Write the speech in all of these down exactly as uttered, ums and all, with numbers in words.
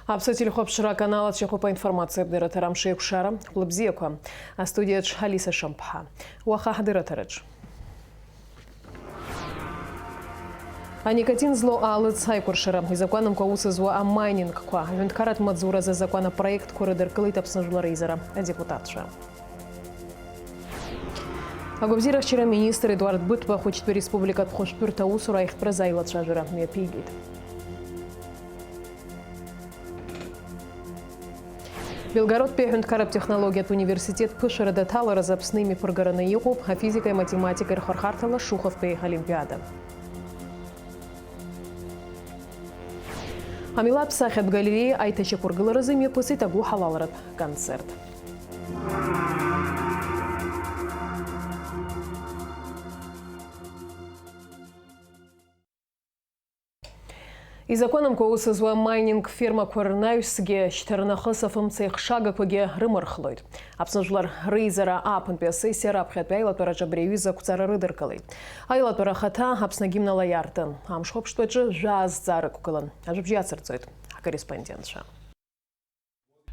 Аԥсуа телехәаԥшра аканал ацәа иахуп аинформациатә дырраҭара Амшеикәшара. Хәлыбзиақәа. Астудиаҿ Алиса Шамԥҳа. Уаха ҳдырраҭараҿ. Аникотин злоу аалыҵ аикәыршара, изакәанымкәа аус зуа амайнингқәа, аҳәынҭқарратә маҵзуразы азакәан апроектқәа рыдыркылеит Аԥсны Жәлар Реизара адепутатцәа. Агәабзиарахьчара аминистр Едуард Быҭәба ахәыҷтәы республикатә хәышәтәырҭа аусура аиӷьтәразы аилацәажәара мҩаԥигеит. Белгородтәи аҳәынҭқарратә технологиатә университет ԥышәарада аҭаларазы Аԥсны имҩаԥыргараны иҟоуп афизикеи аматематикеи рхырхарҭала Шуховтәи олимпиада. Амилаҭ ԥсахьатә галереиа аиҭашьақәыргыларазы имҩаԥысит агәыҳалалратә концерт. Изакәанымкәа аус зуа майнинг фермақәа рнаҩсгьы шьҭарнахыс афымца ихшагақәагьы рымырхлоит. Аԥсны Жәлар Реизара ааԥынтәи асессиа раԥхьатәи аилатәараҿы абри аҩыза ақәҵара рыдыркылеит. Аилатәара ахаҭа Аԥсны агимн ала иаартын. Амшхәаԥштәаҿы жәаа зҵаа рықәгылан. Ажәабжь иацырҵоит ҳкорреспондентцәа.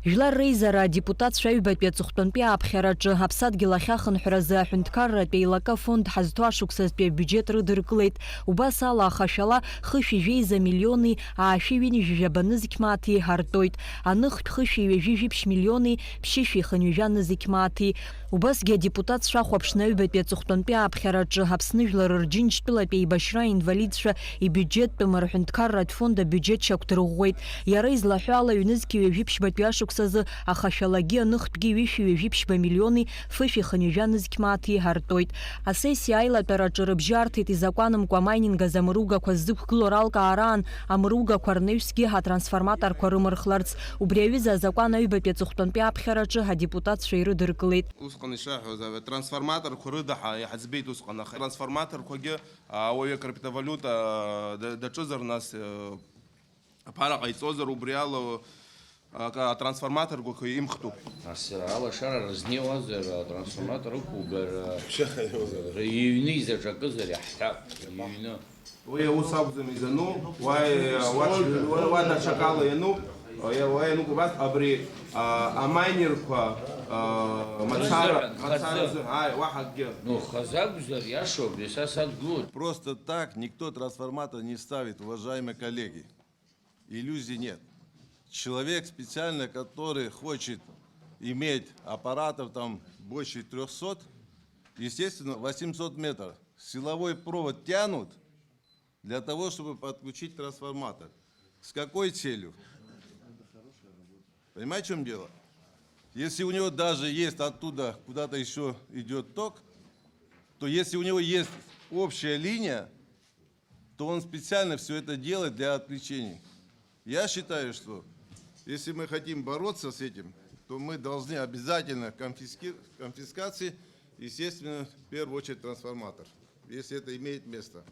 Жәлар Реизара адепутатцәа аҩбатәи аҵыхәтәантәи ааԥхьараҿы Аԥсадгьыл ахьахынҳәразы аҳәынҭқарратә еилакы афонд ҳазҭо ашықәсазтәи абиуџьет рыдыркылеит. Убас ала, ахашәала хышәи жәеиза миллиони аашәи ҩынҩажәи жәаба нызқь мааҭи артоит. Аныхтә хышәи ҩажәи жәиԥшь миллиони ԥшьышәи хынҩажәа нызқь мааҭи. Убасгьы адепутатцәа ахәаԥшны аҩбатәи аҵыхәтәантәи ааԥхьараҿы Аԥсны жәлар рџьынџьтәылатәи еибашьра аинвалидцәа ибиуџьеттәым рҳәынҭқарратә фонд абиуџьет шьақәдырӷәӷәеит. Иара излаҳәо ала, ҩнызқьи ҩажәи ԥшьбатәи ашықәсазы ахашәалагьы аныхтәгьы ҩышәи ҩажәи ԥшьба миллиони фышәи хынҩажәа нызқь мааҭи артоит. Асессиа аилатәараҿы рыбжьы арҭеит изакәанымкәа амайнинг азы амыругақәа ззықәгылоу ралкаара аан, амыругақәа рнаҩсгьы атрансформаторқәа рымырхларц. Убри аҩыза азакәан аҩбатәи аҵыхәтәантәи аԥхьараҿы адепутатцәа ирыдыркылеит. Усҟан ишаҳҳәоз, атрансформаторқәа рыда ҳа-, иҳаӡбеит усҟан, аха атрансформаторқәагьы, а, ауаҩы акриптовалиута, а, да-, даҿызар нас, а, аԥара ҟаиҵозар, убри ала, а, ка-, атрансформаторқәа имхтәуп. Нас иара алашара рызнеиуазар, атрансформатор ықәугар, а, иҩны изаҿакызар иаҳҳәап, иҩны. Уи аус акәӡам изану, уа, уа, уа, уа даҽакала иану, уа, уа иану убас абри, а, амайнерқәа, а, мацара, рзыҳәан, мацара хазы. Рзыҳәан, ааи, уаҳа акгьы. Ну, хазы акәзар, иашоуп, са садгылоит. Просто так никто трансформатор не ставит, уважаемые коллеги. Иллюзий нет. Человек специально, который хочет иметь аппаратов там больше трёхсот, естественно, восемьсот метров силовой провод тянут, для того, чтобы подключить трансформатор. С какой целью? Понимаете, в чём дело? Если у него даже есть оттуда куда-то ещё идёт ток, то если у него есть общая линия, то он специально всё это делает для отвлечений. Я считаю, что если мы хотим бороться с этим, то мы должны обязательно конфиски-, конфискации, естественно, в первую очередь трансформатор, если это имеет место.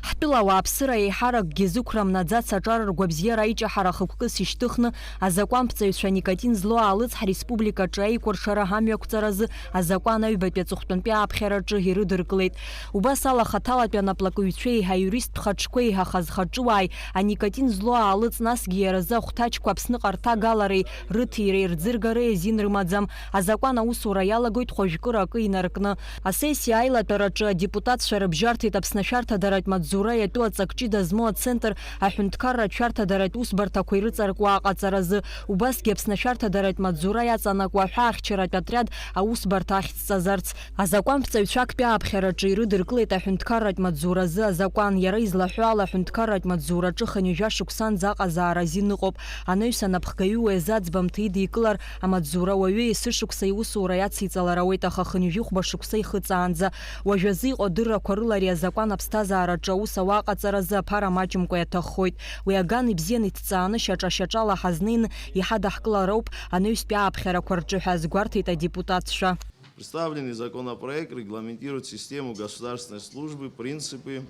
Ҳтәыла ауааԥсыра еиҳаракгьы зықәрамнаӡац аҿар ргәабзиара аиҷаҳара хықәкыс ишьҭыхны, азакәанԥҵаҩцәа аникотин злоу аалыҵ ҳреспубликаҿы аикәыршара амҩақәҵаразы азакәан аҩбатәи аҵыхәтәантәи ааԥхьараҿы ирыдыркылеит. Убас ала, хаҭалатәи анаплакыҩцәеи аиуристтә хаҿқәеи ахазхаҿыуааи аникотин злоу аалыҵ, насгьы иара азы ахәҭаҷқәа Аԥсныҟа рҭагалареи рыҭиреи рӡыргареи азин рымаӡам. Азакәан аусура иалагоит хәажәкыра акы инаркны. Асессиа аилатәараҿы адепутатцәа рыбжьарҭеит Аԥсны ашәарҭадаратә маҵзура иатәу аҵак ҷыда змоу ацентр аҳәынҭқарратә шәарҭадаратә усбарҭақәа ирыҵаркуа аҟаҵаразы. Убасгьы Аԥсны ашәарҭадаратә маҵзура иаҵанакуа аҳәаахьчаратә отряд аусбарҭа ахьӡҵазарц. Азакәанԥҵаҩцәа актәи ааԥхьараҿы ирыдыркылеит аҳәынҭқарратә маҵзуразы азакәан. Иара излаҳәо ала, аҳәынҭқарратә маҵзураҿы хынҩажәа шықәсанӡа аҟазаара азин ыҟоуп. Анаҩс анапхгаҩы уи азы аӡбамҭа идикылар, амаҵзура уаҩы есышықәса иусура иациҵалар ауеит, аха хынҩажәи хәба шықәса ихыҵаанӡа. Уажәазы иҟоу адыррақәа рыла ари азакәан аԥсҭазаараҿы аус ауа аҟаҵаразы аԥара маҷымкәа иаҭаххоит. Уи аган ибзианы иҭҵааны шьаҿа-шьаҿала ҳазнеины иҳадаҳкылар ауп анаҩстәи ааԥхьарақәа рҿы ҳәа азгәарҭеит адепутатцәа. Представленный законопроект регламентирует систему государственной службы, принципы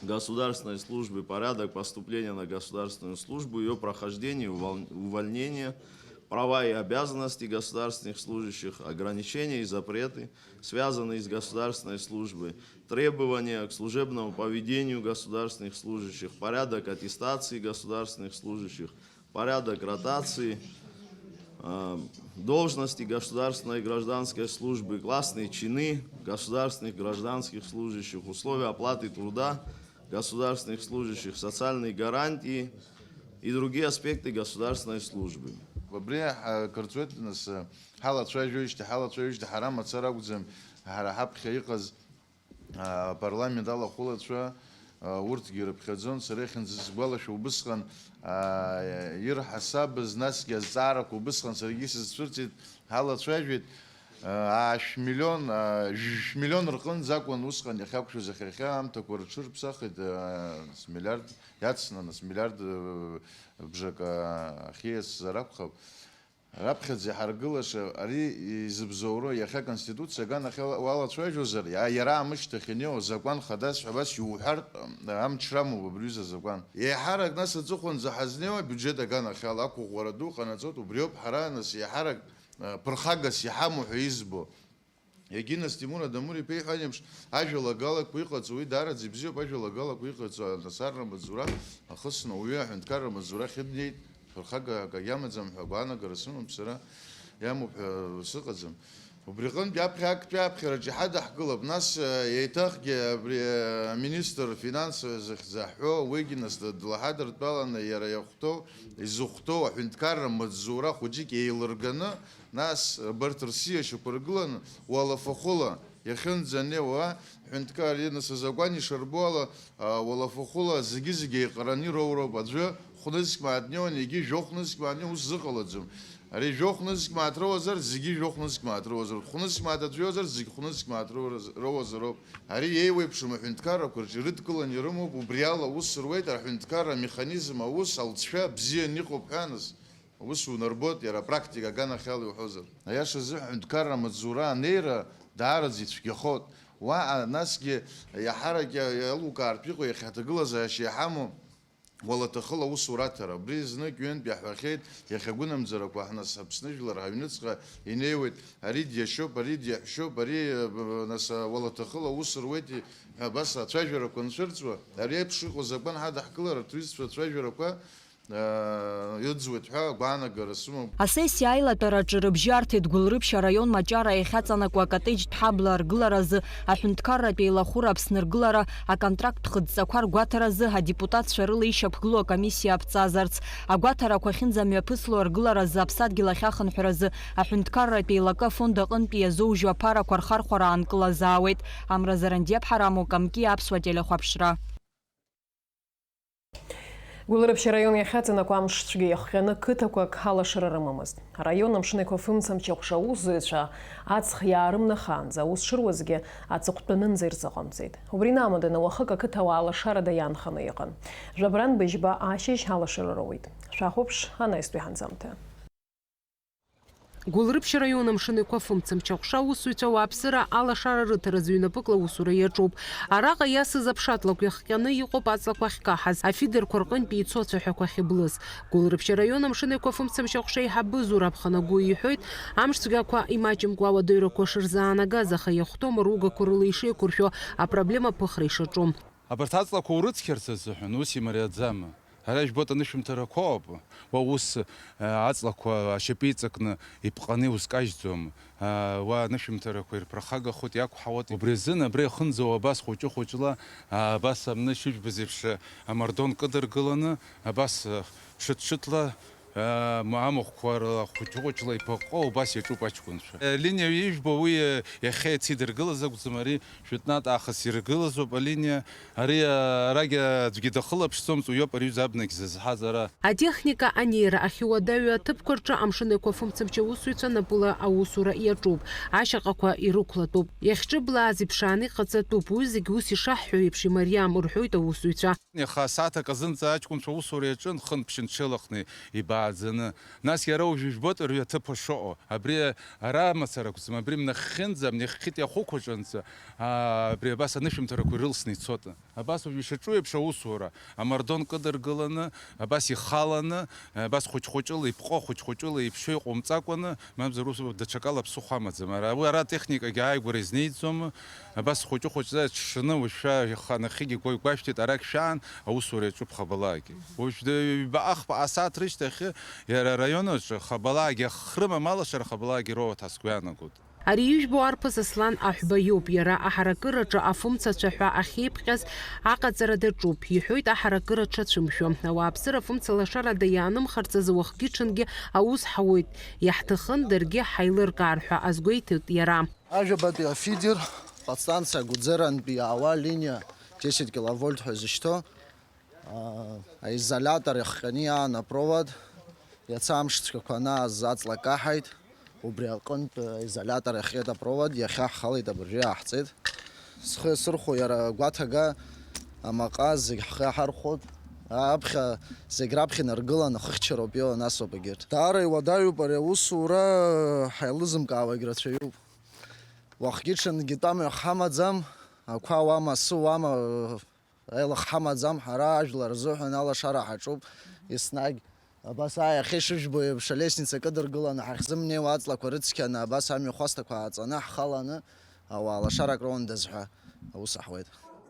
государственной службы, порядок поступления на государственную службу, её прохождение, увол-, увольнение, права и обязанности государственных служащих, ограничения и запреты, связанные с государственной службой, требования к служебному поведению государственных служащих, порядок аттестации государственных служащих, Порядок ротации, э, должности государственной и гражданской службы, классные чины государственных и гражданских служащих, условия оплаты труда государственных служащих, социальные гарантии и другие аспекты государственной службы. Абри ҳа-, кырҵуеит, нас, ҳалацәажәоижьҭеи, ҳалацәажәижьҭеи ҳара амацара акәӡам, ҳара ҳаԥхьа иҟаз, а, апарламент алахәылацәа, а, урҭгьы ирыԥхьаӡон. Сара иахьынӡасгәалашәо убысҟан, а, ирҳасабыз, насгьы азҵаарақәа убысҟан саргьы сызцәырҵит, ҳалацәажәеит. Аашә миллион, а, жәшә миллион рҟынӡа акәын усҟан иахьақәшәоз, иахьа аамҭақәа рҽырԥсахит, а, нас миллиард иацны, нас миллиард, а, бжак, а, ахьиасзар акәхап. Раԥхьаӡа иҳаргылаша ари изыбзоуроу иахьа Конституциа аганахьала уалацәажәозар, иа-, иара амышьҭахь инеиуа закәан хадас ҳәа абас иуҳәартә, а, амч рамоуп абри аҩыза азакәан. Еиҳарак нас аҵыхәанӡа ҳазнеиуа абиуџьет аганахьала ақәыӷәӷәара ду ҟанаҵоит, убриоуп ҳара нас еиҳарак ԥырхагас иҳамоу ҳәа избо. Егьи нас Тимур Адамыр-иԥа иҳәан еиԥш, ажәалагалақәа иҟаҵоу уи даараӡа ибзиоуп, ажәалагалақәа иҟаҵоу анасарра маҵзура ахысны ауаҩы аҳәынҭқарра маҵзура ахьынеит, ԥырхага акагьы амаӡам ҳәа агәаанагара сымоуп сара, иамоуп ҳәа сыҟаӡам. Убри аҟынтә аԥхьа актәи аԥхьараҿы иҳадаҳкылап, нас, еиҭахгьы абри аминистр финансов захьӡаҳәо, уигьы нас длаҳадыртәаланы иара иахәҭоу, изыхәҭоу аҳәынҭқарра маҵзура хәыҷык еилырганы, нас абарҭ рсиа шьақәыргыланы, уалафахәыла иахьынӡанеиуа, ҳәынҭқар, нас азакәан ишарбо ала, а, уалафахәыла зегьы-зегьы еиҟараны ироуроуп. Аӡәы хә-нызқь мааҭ днеиуан, егьи жәохә-нызқь мааҭ днеиуан, ус зыҟалаӡом. Ари жәохә-нызқь мааҭ роуазар, зегьы жәохә-нызқь мааҭ роуазароуп. Хә-нызқь мааҭ аӡәы иоуазар, зегь хә-нызқь мааҭ роуаз-, роуазароуп. Ари еиуеиԥшым аҳәынҭқаррақәа рҿы ирыдкыланы ирымоуп, убри ала аус руеит, аҳәынҭқарра амеханизм аус алҵшәа бзианы иҟоуп ҳәа, нас. Ус унарбоит, иара апрактика аганахьала иуҳәозар. Аиашазы, аҳәынҭқарра амаҵзура анеира даараӡа ицәгьахоит. Уаҟа, насгьы, иаҳарак иа-, иалукаартә иҟоу, иахьа аҭагылазаашьа иҳамоу, уалаҭахыла аусура аҭара. Убри знык-ҩынтә иаҳҳәахьеит, иахьа агәынамӡарақәа ҳнас Аԥсны жәлар ҳаҩныҵҟа инеиуеит, ари диашьоуп, ари диаҳәшьоуп, ари, э, нас, э, уалаҭахыла аус руеит, ҳәа абас ацәажәарақәа анцәырҵуа, ари еиԥш иҟоу азакәан ҳадаҳкылар, арҭ ҩызцәа ацәажәарақәа иӡуеит ҳәа агәаанагара сымоуп. Асессиа аилатәараҿы рыбжьы арҭеит Гәылрыԥшь араион Маҷара иахьаҵанакуа акотеџьтә ҳабла аргыларазы аҳәынҭқарратә еилахәыра Аԥсны ргылара аконтракттә хыдҵақәа ргәаҭаразы адепутатцәа рыла ишьақәгылоу акомиссиа аԥҵазарц. Агәаҭарақәа ахьынӡамҩаԥысло аргыларазы аԥсадгьыл ахь ахынҳәразы аҳәынҭқарратә еилакы афонд аҟынтәи иазоужьу аԥарақәа рхархәара аанкылазаауеит. Амра Зарандиаԥҳа, Рамо Камки, Аԥсуа телехәаԥшра. Гәылрыԥшь араион иахьаҵанакуа амш цәгьа иахҟьаны қыҭақәак алашара рымамызт. Араион амшын еиқәафымцамч аҟәша аусзуҩцәа аҵх иаарымнахаанӡа аус шыруазгьы аҵыхәтәанынӡа ирзыҟамҵеит. Убри инамаданы уахык ақыҭауаа лашарада иаанханы иҟан. Жәабран быжьба ашьыжь алашара роуит. Шәахәаԥш анаҩстәи ҳанҵамҭа. Гәылрыԥшь араион амшын еиқәафымцамч аҟәша аусзуҩцәа ауааԥсыра алашара рыҭаразы ҩнапыкла аусура иаҿуп. Араҟа иасыз аԥшатлакә иахҟьаны иҟоуп аҵлақәа ахькаҳаз, афидерқәа рҟынтәи ицо ацәаҳәақәа ахьблыз. Гәылрыԥшь араион амшын еиқәафымцамч аҟәша аиҳабы Зураб Ханагәы иҳәоит, амш цәгьақәа имаҷымкәа ауадаҩрақәа шырзаанагаз, аха иахәҭоу амругақәа рыла ишеиқәыршәо апроблема ԥыхра ишаҿу. Абарҭ аҵлақәа урыцқьарц азыҳәан ус имариаӡама? Ара ижәбоит анышәынҭарақәоуп. Уа ус, э, аҵлақәа ашьапы иҵакны иԥҟаны иузкажьӡом. А, уа анышәынҭарақәа ирԥырхагахоит, иақәҳауеит. Убри азын абра ихынӡауа абас хәыҷы-хәыҷла, а, абас амны шыжәбаз еиԥш, а, амардон кыдыргыланы, абас, а, ҽыҭ-ҽыҭла, а, ма-, амахәқәа рыла хәыҷы-хәыҷла иԥыҟҟо убас иаҿуп аҷкәынцәа. Э, линиа ижәбо уи, э, иахьа иацы идыргылаз акәӡам, ари Жәытәнатә аахыс иргылазоуп алиниа. Ари, а, арагь аӡәгьы дахылаԥшӡомызт, уиоуп ари аҩыза абнагь зызҳаз ара. Атехника анеира ахьуадаҩу аҭыԥқәа рҿы амшын еиқәафымцамч аусзуҩцәа напыла аусура иаҿуп, ашьаҟақәа ирықәлатәуп. Иахьҿыблааз иԥшааны иҟаҵатәуп, уи зегь ус ишаҳҳәо еиԥш имариам, рҳәоит аусзуҩцәа. Иаха асааҭ аказынӡа аҷкәынцәа аусура иаҿын, хынтә ԥшьынҽылахны, ибааӡаны. Нас иара уажә ижәбоит рҩаҭыԥ шыҟоу. Абри ара мацара акәӡам, абри мнахьхьынӡа, мнахьхьытә иахәықәаҿынӡа, аа, абри абас анышәынҭарақәа ирылсны ицоит. Абас уажә ишаҿу еиԥш аусура, амардуан кыдыргыланы, абас ихаланы, абас хәыҷ-хәыҷыла иԥҟо, хәыҷ-хәыҷыла иԥшьо иҟоумҵакәаны, мамзар ус даҽакала ԥсыхәа амаӡам. Ара, уи ара атехникагьы ааигәара изнеиӡом, абас хәыҷы-хәыҷӡа аҽшаны уажәшәа иханахьгьы гәашәҭеит, арак шәаан, аусура иаҿуп хабалаагьы. Уажә ҩба ахԥа асааҭ рышьҭахь иара араион аҿы хабалаагьы ахрым амалашара хабалаагьы роуа ҭа сгәы иаанагоит. Ари ижәбо арԥыс Аслан Аҳәба иоуп. Иара аҳаракыраҿы афымцацәа ҳәа ахьеиԥҟьаз аҟаҵара даҿуп, иҳәоит аҳаракыра дшацәымшәо. Ауааԥсыра афымца лашарада иаанымхарц азы уахгьы-ҽынгьы аус ҳауеит, иаҳҭахын даргьы ҳаилыркаар ҳәа азгәеиҭеит иара. Ажәабатәи афидер, подстанциа Гәыӡырантәи иаауа алиниа десять киловольт ҳәа изышьҭоу, аа, аизолиатор иахҟьаны иаан апровод, иацы амш цәгьақәа анааз аҵла каҳаит, убри аҟынтә аизолиатор иахҟьеит апровод, иахьа ҳхалеит, абыржәы иааҳҵеит. Схы иасырхәо иара гәаҭага, амаҟа зегь ҳхы иаҳархәоит. Аԥхьа зегь раԥхьа инаргылан, ахыхьчароуп иоуа, насоуп егьырҭ. Даара иуадаҩуп ари аусура, ҳаилызымкаауагь рацәаҩуп. Уахгьы-ҽынгьы тәамҩа ҳамаӡам, ақәа уама, асы уама, аилых ҳамаӡам, ҳара ажәлар рзыҳәан алашара ҳаҿуп еснагь. Абас, ааи, иахьа ишыжәбо еиԥш, алестница кыдыргыланы ҳахьзымнеиуа аҵлақәа рыцқьаны, абас амҩахәасҭақәа ааҵаны, ҳхаланы, ауаа лашарак роуандаз ҳәа аус аҳуеит.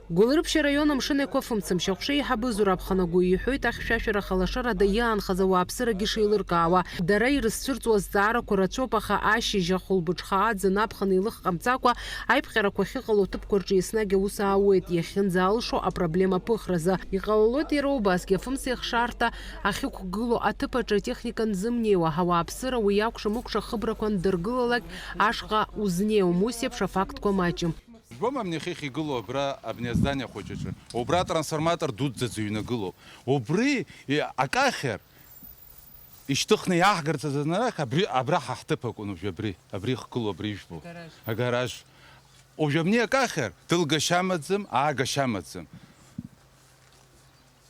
Гәылрыԥшь араион амшын еиқәа фымцамшьахә шеиҳабыз Зураб Ханагәы иҳәоит, ахьшәашәара халашарада иаанхаз ауааԥсырагьы шеилыркаауа. Дара ирызцәырҵуа азҵаарақәа рацәоуп, аха ашьыжь ахәылбыҽха аӡын аԥхын еилых ҟамҵакәа, аиԥҟьарақәа ахьыҟало аҭыԥқәа рҿы еснагь аус аауеит, иахьынӡалшо апроблема ԥыхразы. Иҟалалоит иара убасгьы афымцеихшарҭа ахьықәгылоу аҭыԥ аҿы атехника анзымнеиуа, ауааԥсыра уи акәша-мыкәша ахыбрақәа андыргылалак ашҟа узнеиуам, ус еиԥш афактқәа маҷым. Жәбома абни иахьа игылоу абра, абни аздание хәыҷ аҿы? Убра атрансформатор дуӡӡа ӡыҩны гылоуп. Убри, и, акахьыр, ишьҭыхны иааҳгарц азы анарах, абри, абра ҳа ҳҭыԥ акәын уажәы абри, абри ихгылоу, абри ижәбо. Агараж. Агараж. Уажәы абни акахьыр, дылгашьа амаӡам, аагашьа амаӡам.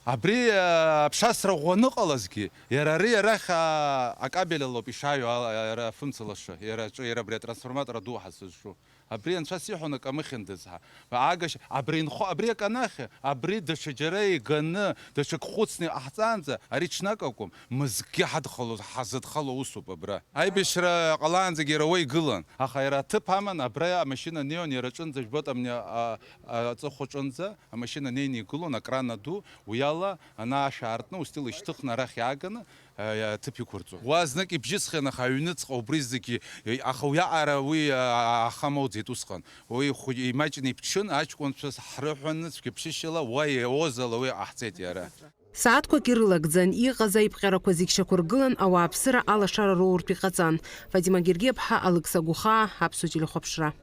Абри, а, аԥшасра ӷәӷәа аныҟалазгьы, иара ари арахь, а, акабель алоуп ишааиуа, ала, иара афымца лаша, иара аҿы, иара абри атрансформатор аду ҳазызшу. Абри анцәа сиҳәон акы амыхьындаз ҳәа. Агашьа, абри инхо, абри аканахьа, абри даҽа џьара иганы, даҽак хәыцны иҟаҳҵаанӡа, ари ҽнак акәым, мызкгьы ҳадхало, ҳазыдхало усуп абра. Аибашьра ҟалаанӡагьы иара уа игылан, аха иара аҭыԥ аман, абра амашьына неиуан, иара аҿынӡа, жәбоит, амни, а, а, аҵыхәа аҿынӡа амашьына неины игылон, акран аду, уи ала, ана ашә аартны, устил ишьҭыхны арахь иааганы, аҭыԥ иқәырҵон. Уа знык ибжьысхьан, аха аҩныҵҟа убри зегьы, аха уиаҟара уи, а, аха моуӡеит усҟан. Уи хәы-, имаҷны иԥҽын, аҷкәынцәа ҳрыҳәаны цәгьаԥшьышьала уа иаозала уи ҟаҳҵеит иара. Сааҭқәак ирылагӡан, иҟаз аиԥҟьарақәа зегь шьақәыргылан, ауааԥсыра алашара роуртә иҟаҵан. Фатима Гергиаԥҳа, Алықьса Гәыхаа, Аԥсуа телехәаԥшра.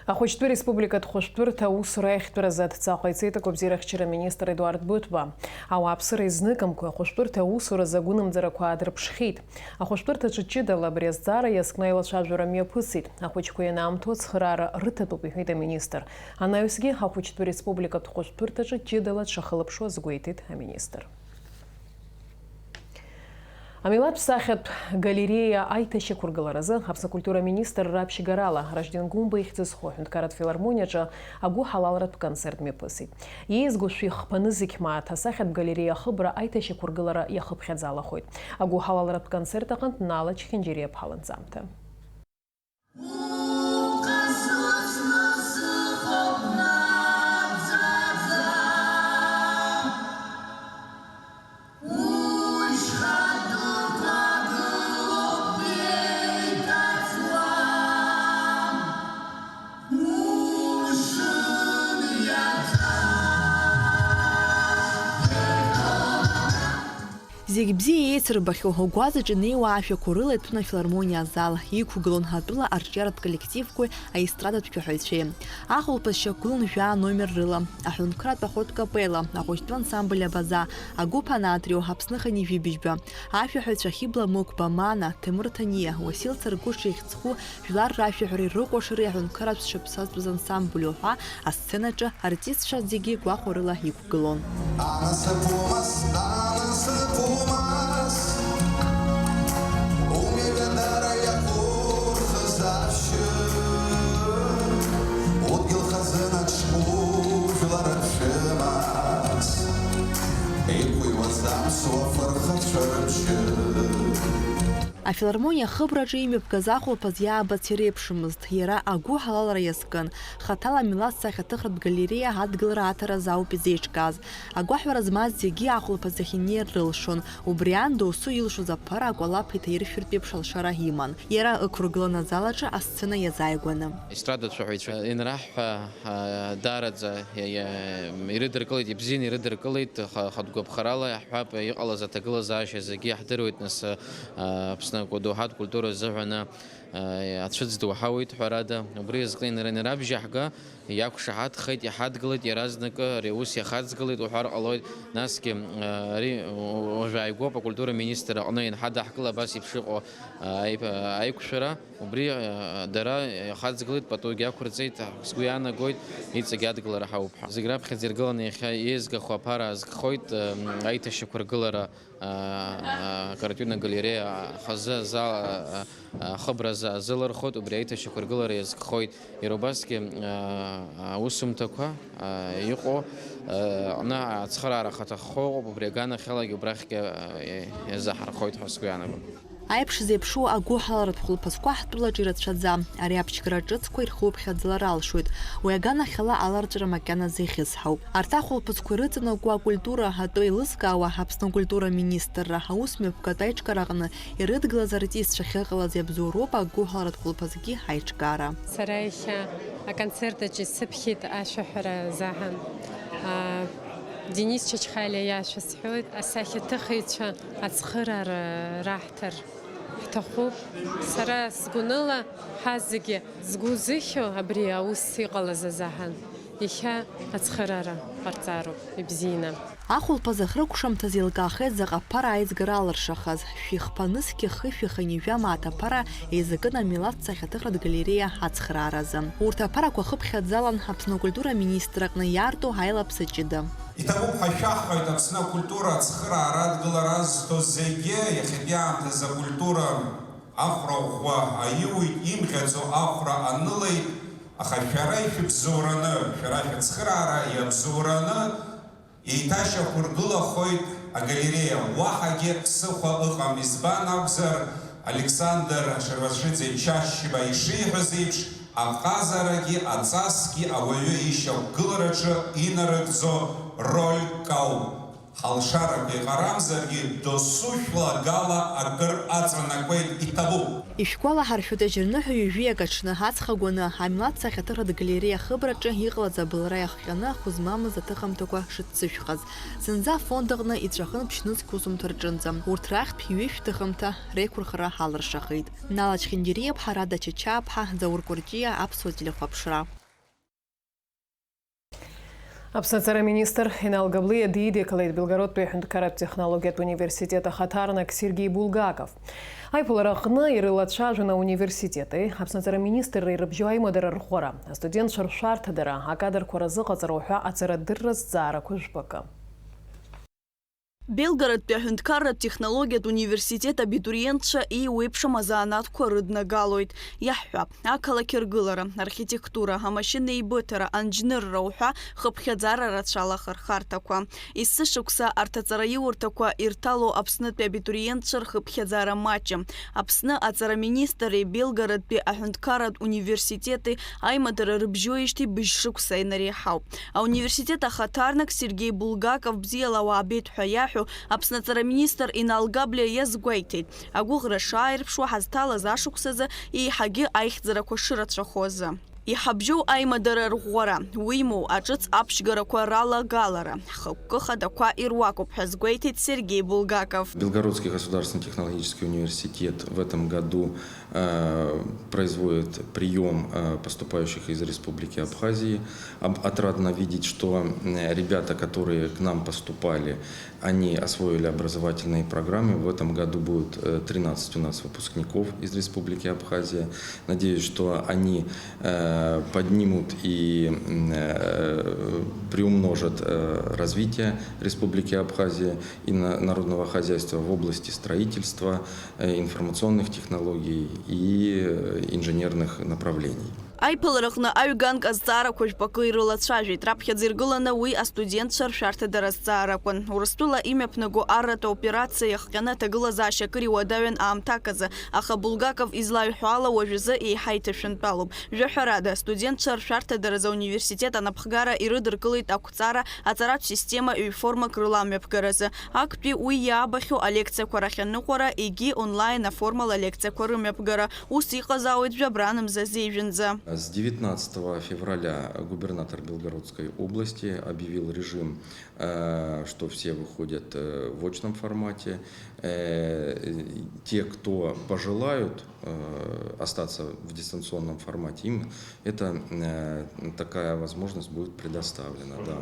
Ахәыҷтәы республикатә хәышәтәырҭа аусура аиӷьтәразы адҵа ҟаиҵеит агәабзиарахьчара аминистр Едуард Быҭәба. Ауааԥсыра изныкымкәа ахәышәтәырҭа аусуразы агәынамӡарақәа аадырԥшхьеит. Ахәышәтәырҭаҿы ҷыдала абри азҵаара иазкны аилацәажәара мҩаԥысит. Ахәыҷқәа ианаамҭоу ацхыраара рыҭатәуп, иҳәеит аминистр. Анаҩсгьы ахәыҷтәы республикатә хәышәтәырҭаҿы ҷыдала дшахылаԥшуа азгәеиҭеит аминистр. Амилаҭтә сахьатә галериа аиҭашьақәыргыларазы Аԥсны акультура аминистр раԥшьгарала Ражден Гәымба ихьӡ зху аҳәынҭқарратә филармониаҿы агәыҳалалратә концерт мҩаԥысит. Иеизгоу шәи хԥаны зегь мааҭ асахьатә галериа ахыбра аиҭашьақәыргылара иахыԥхьаӡалахоит. Агәыҳалалратә концерт аҟынтә Нала Чхинџьириаԥҳа ланҵамҭа. Зегь бзиа еицырбахьоу, агәаҵаҿ инеиуа ашәақәа рыла иҭәын афилармониа азал, иқәгылон атәыла арҿиаратә коллективқәеи аестрадатә шәаҳәаҩцәеи. Ахәылԥаз шьақәгылон жәаа номер рыла, аҳәынҭқарратә ахәырҭ капелла, ахәыҷтәы ансамбль Абаза, агәыԥ Анатрио, Аԥсны хынҩажәи быжьба, ашәаҳәаҩцәа Хьыбла Мықәба, Мана, Ҭемыр Ҭаниа, Уасил Царгәыш ихьӡ зху жәлар рашәаҳәареи рыкәашареи аҳәынҭқарратә шәыԥсадгьыл ансамбль уҳәа асценаҿы артистцәа зегьы гәахәарыла иқәгылон. Анасыԥ умаз, анасыԥ умаз, умҩадан дара иахурхыз ашьы, удгьыл Еиқәыҩуаз аԥсуа фырхацәа рыбжьы. Афилармониа ахыбраҿы имҩаԥгаз ахәылԥаз иаабац иреиԥшымызт, иара агәыҳалалра иазкын. Хаҭала амилаҭ сахьаҭыхратә галереиа адгылара аҭаразы ауп изеиҿкааз. Агәаҳәара змаз зегьы ахәылԥаз ахь инеир рылшон. Убри аан досу илшоз аԥара акәалаԥ иҭаиршәыртә еиԥш алшара иман. Иара ықәыргылан азал аҿы асцена иазааигәаны. Естрадатә шәаҳәаҩцәа ианраҳҳәа, аа, даараӡа иа-, иа-, ирыдыркылеит, ибзианы ирыдыркылеит, ха-, хатә гәаԥхарала иаҳҳәап, иҟалаз аҭагылазаашьа зегьы иаҳдыруеит, нас, аа, Аԥсны доуҳатә культура азыҳәаны, аа, ацәыӡ ду ҳауеит, ҳәарада. Убри азҟы инара-, инарабжьаҳга, иақәшаҳаҭхеит, иҳадгылеит, иаразнакы ари аус иахаҵгылеит уҳәар ҟалоит. Насгьы, аа, ари уажә ааигәоуп акультура министр аҟны ианҳадаҳкыла абас еиԥш иҟоу, аа, аип-, аиқәшәара. Убри, аа, дара иахаҵгылеит, патугьы ақәырҵеит, сгәы иаанагоит, иҵегь адгылара ҳауп ҳәа. Зегь раԥхьаӡа иргыланы иахьа еизгахо аԥара аазгхоит, м, аиҭашьақәыргылара, аа, акартинтә галереиа хазы азал, аа, ахыбра азы азылырхуеит, убри аиҭашьақәыргылара иазкхоит. Иара убасгьы, аа, аусумҭақәа, аа, иҟоу, аа, аҟны ацхыраара хаҭаххо ыҟоуп, убри аганахьалагьы убрахьгьы, аа, иазаҳархоит ҳәа сгәы иаанагон. Аиԥш зеиԥшу агәыҳаларатә хәылԥазқәа ҳтәылаҿы ирацәаӡам. Ари аԥшьгара ҿыцқәа ирхуԥхьаӡалар алшоит. Уи аганахьала аларҵәара макьаназы ихьысҳауп. Арҭ ахәылԥазқәа ирыҵанакуа акультура атәы еилызкаауа Аԥсны акультура министрра аусмҩаԥгатә аиҿкаараҟны ирыдгылаз артистцәа ахьыҟалаз иабзоуроуп агәыҳаларатә хәылԥазгьы аиҿкаара. Сара иахьа аконцерт аҿы исыԥхьеит ашәаҳәара азаҳан. А, Денис Чачхалиа иашәа сҳәоит, асахьаҭыхыҩцәа ацхыраара раҳҭар ҳҭахуп. Сара сгәаныла ҳазегьы згәы зыхьу абри аус иҟалаз азаҳан, иахьа ацхыраара ҟарҵароуп ибзианы. Ахәылԥаз ахрыкәшамҭаз еилкаахеит заҟа ԥара аизгара алыршахаз. Шәихԥа нызқьи хышәи хынҩажәа мааҭ аԥара еизакын амилаҭ сахьаҭыхратә галереиа ацхрааразы. Урҭ аԥарақәа хыԥхьаӡалан Аԥсны акультура министр аҟны иаарту аилаԥса ҷыда. Иҭабуп ҳәа шәаҳҳәоит Аԥсны акультура ацхыраара адгылара азҭо зегьы, иахьатәи аамҭазы акультура ахәра ӷәӷәа аиуит, имӷьаӡо ахәра анылеит, аха шәара ишәыбзоураны, шәара шәыцхыраара иабзоураны, еиҭашьақәыргылахоит агалереиа. Уаҳагьы ԥсыхәа ыҟам, избан акәзар, Александр Шарвазшиӡе Чачба ишиҳәаз еиԥш, аҟазарагьы аҵасгьы ауаҩы ишьақәгылараҿы инарыгӡо рольк ауп. Ҳалшарақәа иҟарамзаргьы, досу шәлагала акыр аҵанакуеит, иҭабуп. Ишәгәалаҳаршәоит, ажьырныҳәа ҩажәиак аҽны аҵх агәаны, амилаҭ сахьаҭыхратә галереиа ахыбраҿы иҟалаз абылра иахҟьаны ахәы змамыз аҭыхымҭақәа шыццышәхаз. Зынӡа афонд аҟны иҵәахын ԥшьнызқь усумҭа рҿынӡа. Урҭ рахьтә ҩышә ҭыхымҭа реиқәырхара алыршахеит. Нала Чхиндириаԥҳа, Рада Чачааԥҳа, Заур Кәарҷиа, Аԥсуа телехәаԥшра. Аԥсны аҵара министр Инал Габлиа дидикылеит Белгородтәи аҳәынҭқарратә технологиатә университет ахаҭарнак Сергеи Булгаков. Аиԥылара аҟны ирылацәажәон ауниверситети Аԥсны аҵара министрреи рыбжьоу аимадара рӷәӷәара, астудентцәа ршәарҭадара, акадрқәа рзыҟаҵара уҳәа аҵарадырра зҵаарақәа жәпакы. Белгородтәи аҳәынҭқарратә технологиатә университет абитуриентцәа еиуеиԥшым азанааҭқәа рыднагалоит. Иаҳҳәап, ақалақь аргылара, архитектура, амашьына еибыҭара, анџьнырра уҳәа хыԥхьаӡара рацәала ахырхарҭақәа. Есышықәса арҭ аҵараиурҭақәа ирҭало Аԥснытәи абитуриентцәа рхыԥхьаӡара маҷым. Аԥсны аҵара министри Белгородтәи аҳәынҭқарратә университети аимадара рыбжьоижьҭеи быжь шықәса инареиҳауп. Ауниверситет ахаҭарнак Сергеи Булгаков бзиала уаабеит ҳәа иаҳәо Аԥсны аҵара министр Инал Габлиа иазгәеиҭеит, агәыӷра шааирԥшуа ҳазҭалаз ашықәсазы еиҳагьы аихьӡарақәа шырацәахозы. Иҳабжьоу аимадара рӷәӷәара, уимоу, аҿыц аԥшьгарақәа ралагалара, ҳхықәкы хадақәа ируакуп ҳәа азгәеиҭеит Сергеи Булгаков. Белгородский государственный технологический университет в этом году э, производит приём, э, поступающих из Республики Абхазии. Об-, отрадно видеть, что, м, ребята, которые к нам поступали, они освоили образовательные программы. В этом году будет, э, тринадцать у нас выпускников из Республики Абхазия. Надеюсь, что они, э, поднимут и, м, э, приумножат, э, развитие Республики Абхазия и на-, народного хозяйства в области строительства, э, информационных технологий и, э, инженерных направлений. Аиԥылараҟны аҩганк азҵаарақәа жәпакы ирылацәажәеит. Раԥхьаӡа иргыланы уи астудентцәа ршәарҭадара азҵаарақәан. Урыстәыла имҩаԥнаго арратә операциа иахҟьаны аҭагылазаашьа акыр иуадаҩын аамҭак азы, аха Булгаков излаҩҳәо ала уажәазы еиҳа иҭышәынтәалоуп. Жәаҳәарада, астудентцәа ршәарҭадаразы ауниверситет анапхгара ирыдыркылеит ақәҵара, аҵаратә система ҩ-формак рыла амҩаԥгаразы. Актәи уи иаабахьоу алекциақәа рахь аныҟәара, егьи онлайн аформала алекциақәа рымҩаԥгара. Ус иҟазаауеит жәабран мза зеижәынӡа. С девятнадцатого февраля губернатор Белгородской области объявил режим, э, что все выходят, э, в очном формате. Э, те, кто пожелают, э, остаться в дистанционном формате, им это, э, такая возможность будет предоставлена, да.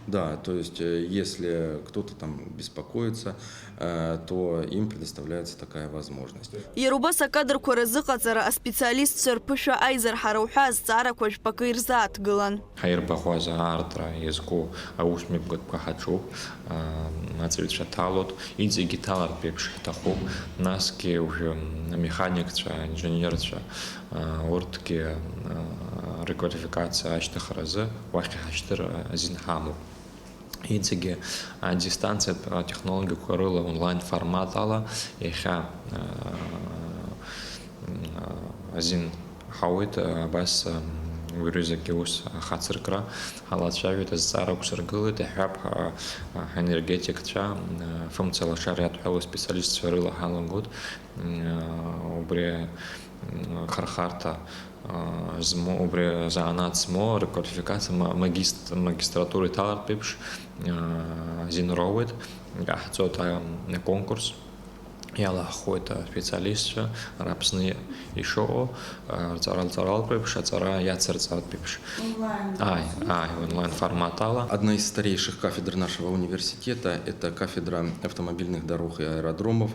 Да, то есть, э, если кто-то там беспокоится, э, то им предоставляется такая возможность. Иара убас акадрқәа рызыҟаҵара, аспециалистцәа рԥышәа аизырҳара уҳәа азҵаарақәа жәпакы ирзааҭгылан. Ҳаирбаӷәаза аартра иазку аус мҩаԥгатәқәа ҳаҿуп, аа, аҵаҩцәа ҭалоит, иҵегьы ҭалартә еиԥш ҳҭахуп, насгьы уажәы амеханикцәа, аинженерцәа, аа, урҭгьы, аа, реквалификациа ашьҭыхразы уахь иҳашьҭыр азин ҳамоуп. Иҵегьы адистанциатә атехнологиақәа рыла онлайн формат ала иахьа, аа, азин ҳауеит, абас, уи рҩызагьы ус ахацыркра ҳалацәажәеит, азҵаара ықәсыргылеит, иаҳҳәап, ҳа, ҳаенергетикцәа, фымца лашар иадҳәалоу специалистцәа рыла ҳалагоит, убри, хырхарҭа, змоу, убри занааҭ змоу рквалификациа ма-, магист-, магистратура иҭалартә еиԥш, азин роуеит, иҟаҳҵоит аконкурс. Иалаҳхуеит аспециалистцәа Аԥсны ишыҟоу, рҵара, рҵаралтә еиԥш, аҵара иацырҵартә еиԥш. Онлайн. Ааи, ааи, онлайн формат ала. Одна из старейших кафедр нашего университета — это кафедра автомобильных дорог и аэродромов.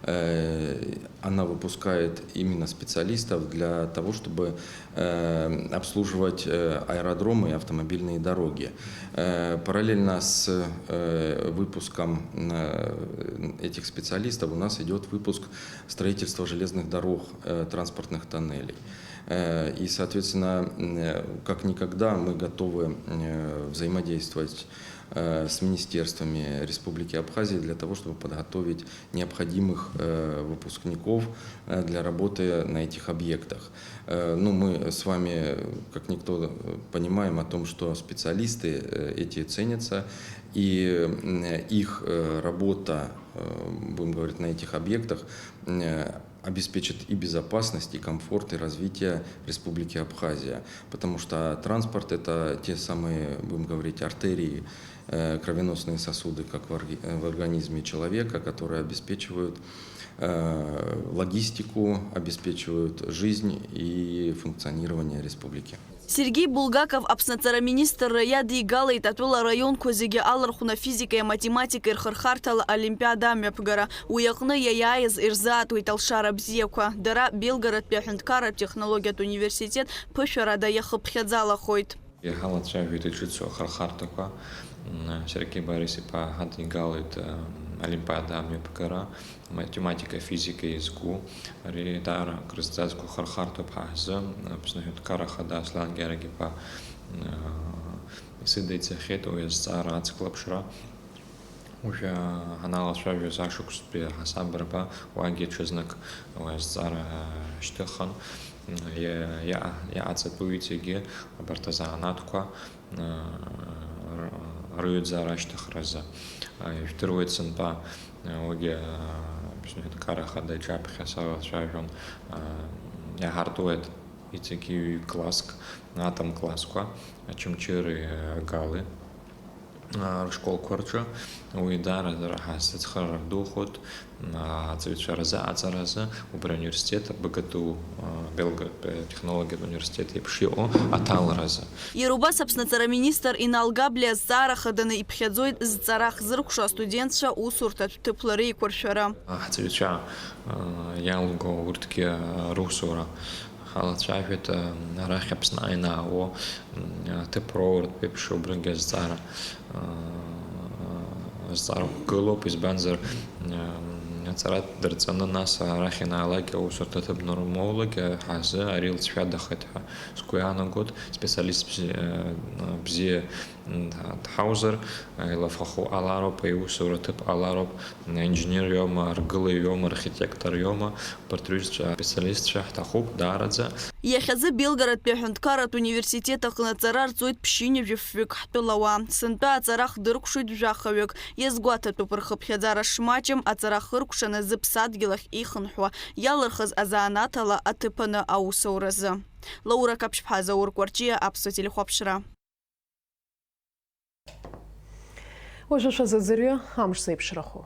Э, она выпускает именно специалистов для того, чтобы э, обслуживать, э, аэродромы и автомобильные дороги. Э, параллельно с, э, выпуском, э, этих специалистов у нас идёт выпуск строительства железных дорог, э, транспортных тоннелей. Э, и, соответственно, м, э, как никогда мы готовы, э, взаимодействовать, э, с министерствами Республики Абхазия для того, чтобы подготовить необходимых, э, выпускников, э, для работы на этих объектах. Э, ну, мы с вами, как никто, э, понимаем о том, что специалисты, э, эти ценятся, и, м, их, э, работа, э, будем говорить, на этих объектах, м, э, обеспечит и безопасность, и комфорт, и развитие Республики Абхазия. Потому что транспорт — это те самые, будем говорить, артерии, э, кровеносные сосуды, как в орги-, э, в организме человека, которые обеспечивают, э, логистику, обеспечивают жизнь и функционирование республики. Сергеи Булгаков Аԥсны аҵара аминистрра иадигалеит атәыла араионқәа зегьы алархәны афизикеи аматематикеи рхырхарҭала олимпиада амҩаԥгара. Уи аҟны иаиааиз ирзаатуеит алшара бзиақәа. Дара Белгородтәи аҳәынҭқарратә технологиатә университет ԥышәарада иахыԥхьаӡалахоит. Иҳалацәажәеит иҿыцу ахырхарҭақәа. М, Сергеи Борис-иԥа ҳадигалеит, м, олимпиада амҩаԥгара, математика, физика иазку. Ари даара акрызҵазкуа хырхарҭоуп ҳа ҳзы. Аԥсны аҳәынҭқарра ахада Аслан Гьарагь-иԥа, м, исыдиҵахьеит уи азҵаара ацклаԥшра. Уажәы ҳаналацәажәоз ашықәстәи аҳасабрақәа уагьы ҽазнык уи азҵаара шьҭыхын. Иа-, иа-, иаҟаҵатәу иҵегьы абарҭ азанааҭқәа, р-, рыҩаӡара ашьҭыхразы. Ижәдыруеит сынтәа, уигьы, Аԥсны аҳәынҭқарра ахада иҿаԥхьа салацәажәон, иаҳартуеит иҵегьы ҩ-класск, атом классқәа, Очамчыреи Агали. Рышколқәа рҿы, уи даараӡа ҳазҭыҵхра рдухоит, аҵаҩцәа рзы, аҵаразы, убри ауниверситет, БГТУ, Белгородтәи атехнологиатә университет еиԥш иҟоу аҭаларазы. Иара убас Аԥсны аҵара аминистр Инал Габлиа азҵаара хаданы иԥхьаӡоит зҵара хзыркәшо астудентцәа усурҭатә ҭыԥла реиқәыршәара. Ҳҵаҩцәа, иалго урҭгьы русура ҳалацәажәеит, арахь Аԥсны ианаало, аҭыԥ роуртә еиԥш убригьы азҵаара, азҵаарақәа гылоуп, избанзар, Аҵара дырҵаны, нас арахь ианаалак аусурҭа аҭыԥ анырмоулак, ҳазы ари лҵшәадахеит ҳәа сгәы иаанагоит. Специалист бзи-, бзиа дҳаузар, илафахәы ҟалароуп, аиусура ҭыԥ ҟалароуп, инженер иоума, аргылаҩ иоума, архитектор иоума, убарҭ рҩызцәа, специалистцәа ҳҭахуп даараӡа. Иахьазы Белгородтәи аҳәынҭқарратә университет аҟны аҵара рҵоит ԥшьынҩажәи фҩык ҳтәылауаа. Сынтәа аҵара хдыркәшоит жәахаҩык. Иазгәаҭатәуп, рхыԥхьаӡара шмаҷым аҵара хыркәшаны зыԥсадгьыл ахь ихынҳәуа иалырхыз азанааҭ ала аҭыԥаны аусуразы. Лаура Каԥшьԥҳа, Заур Кәарҷиа, Аԥсуа телехәаԥшра. Уажәы шәазыӡырҩы амш зеиԥшрахо.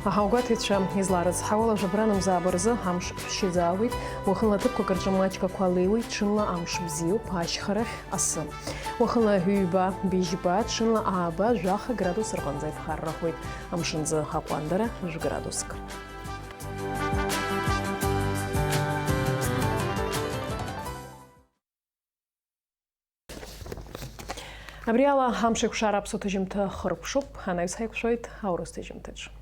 Аҳауагәаҭаҩцәа изларыцҳауала, жәабран мзаабаразы амш шәшьыӡаауеит, уахынла ҭыԥқәак рҿы маҷк ақәа леиуеит, ҽынла амш бзиоуп, ашьхарахь асы. Уахынла ҩба, быжьба, ҽынла ааба, жәаха градус рҟынӡа иԥхаррахоит, амшынӡы аҟәандара жәградуск. Абри ала амш еиқәшара аԥсуа ҭыжьымҭа хыркәшоуп, анаҩс ҳаиқәшәоит аурыс ҭыжьымҭаҿы.